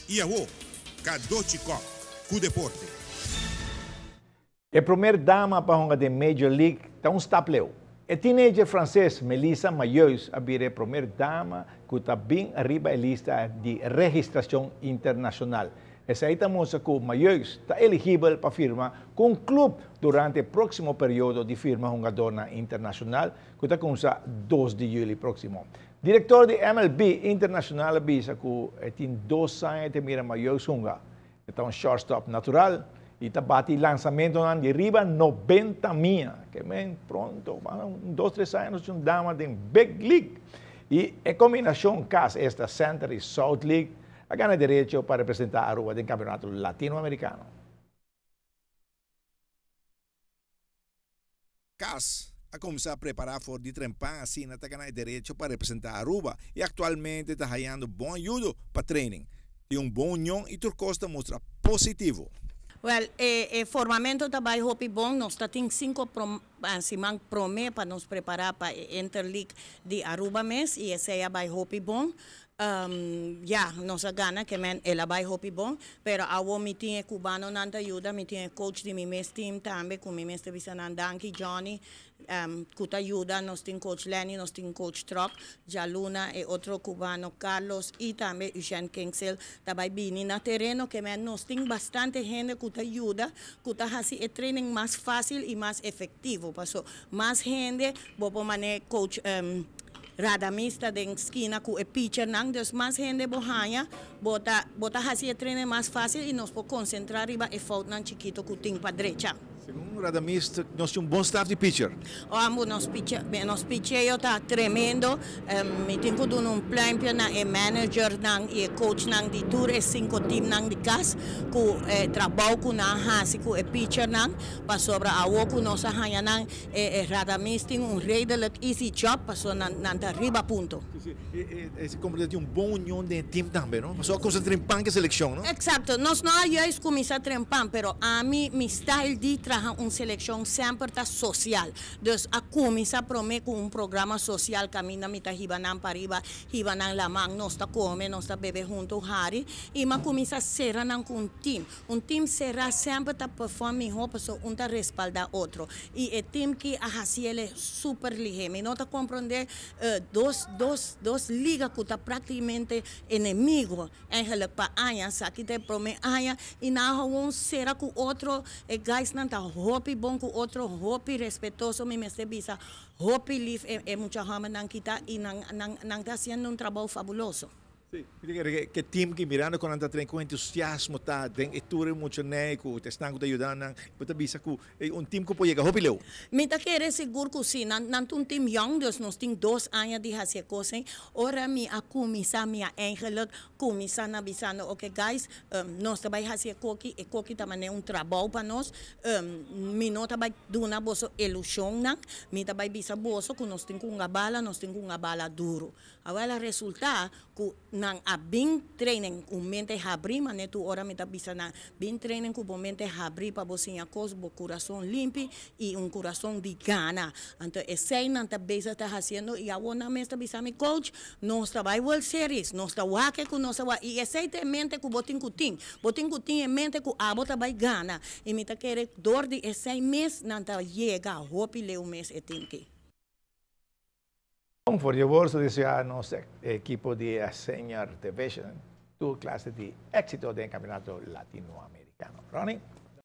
Y awo, Cadochi Kock cu deporte. E promer dama pa hunga den Major League ta un stap leu. E teenager frances Melissa Mayeus a bira e promer dama cu ta bin riba e lista di registracion internacional. Esey ta mustra cu Mayeus ta eligibel pa firma cu un club durante e proximo periodo di firma hungadornan internacional cu ta cuminsa dos di juli proximo. Director di MLB Internacional a bisa cu e tin dos aña ta mira Mayeus hunga. E ta un shortstop natural y ta bati lanzamentonan di riba 90 mia. Ke men pronto, un dos tres aña nos tin un dama den Big League. Y e combinacion cas esta Center y South League a gana derecho pa representa Aruba den Campeonato Latinoamericano. Cas a cuminsa prepara for di trempan asina ta gana e derecho pa representa Aruba y actualmente ta hayando bon ayudo pa training. Tin un bon union y tur cos ta mustra positivo. Wel, e e formamento ta bay hopi bon. Nos ta tin cinco prom siman prome pa nos prepara pa e Interleague di Aruba mes y esey a bay hopi bon. Ya, nos a gana ke men el a bai hopi bon, pero awo mi tin e cubanonan ta yuda, mi tin e coach di mi mes team tambe cu mi mester bisa nan danki, Johnny, cu ta yuda, nos tin coach Lenny, nos tin coach Truck, djaluna e otro cubano Carlos y tambe Eugene Kingsale ta bai bini na tereno, ke men nos tin bastante hende cu ta yuda, cu ta haci e training mas facil y mas efectivo, paso mas hende bo por mane coach. Radamis ta den skina ku e pichernan, dus mas hende bo haña, bo ta bo ta hasi e trenen mas fásil i nos por konsentrá riba e foutnan chikito ku tin pa drecha. Segun Radamis, nos tin un bon staf di picher. O ambo nos picher, nos picheo ta tremendo. Mi tin ku duna un pluimpje na e managernan i e coachnan di tur e sinku teamnan di kas ku e trabou ku nan a hasi ku e pichernan, pasobra awo ku nos a haña nan E Radames tin un redelijk easy job paso nan nan ta riba punto. Si, si. E e e como tin un bon union den e team tambe, no? Paso a cuminsa trempan cu e seleccion, no? Exacto. Nos no a juist cuminsa trempan, pero ami mi style di traha un seleccion semper ta social. Dus a cuminsa prome cu un programa social caminda mi ta hiba nan pariba, hiba nan laman, nos ta come, nos ta bebe hunto, hari, y mi a cuminsa cera nan cu un team. Un team será semper ta perform mihó pasobra un ta respaldá otro. I e team ki a hasi el e super lihé. Mi no ta komprondé dos dos dos liga ku ta práktikamente enemigo eigenlijk pa aña. Esaki ta e promé aña i nan a hou un sera ku otro. E guysnan ta hopi bon ku otro, hopi respetoso mi mester bisa, hopi lif e e mucha hòmbernan ki ta i nan nan nan ta hasiendo un trabou fabuloso. Sí, mi ta kere ke team ki mirando kon nan ta train, kon entusiasmo ta den e tur e muchanan ku ta esnan ku ta yuda nan, bo ta bisa ku e un team ku por yega hopi leu. Mi ta kere sigur ku si, nan nan ta un team yong, dus nos tin dos aña di hasi e kos ei. Ora mi a kuminsá mi a eigenlik kuminsá na bisando oke guys, nos ta bai hasi e koki, e koki ta manera un trabou pa nos, mi no ta bai duna boso ilushonnan, mi ta bai bisa boso ku nos tin ku hunga bala, nos tin ku hunga bala duru. Awel a resulta cu nan a bin training cu mente habri, mane tur ora mi ta bisa nan, bin training cu bo mente habri pa bo siña cos, bo curason limpi y un curason di gana. Anto esey nan ta bezig ta haciendo y awor nan mes ta bisa mi, coach, nos ta bay World Series, nos ta wak cu nos ta wak. Y esey ta e mente cu bo tin cu tin. Bo tin cu tin e mente cu abo ta bay gana. Y mi ta kere door di esey mes nan ta yega hopi leu mes e team ki. For di awor su desea nos ekipo di Senior Division tur clase di exito den e Campeonato Latinoamericano. Ronnie?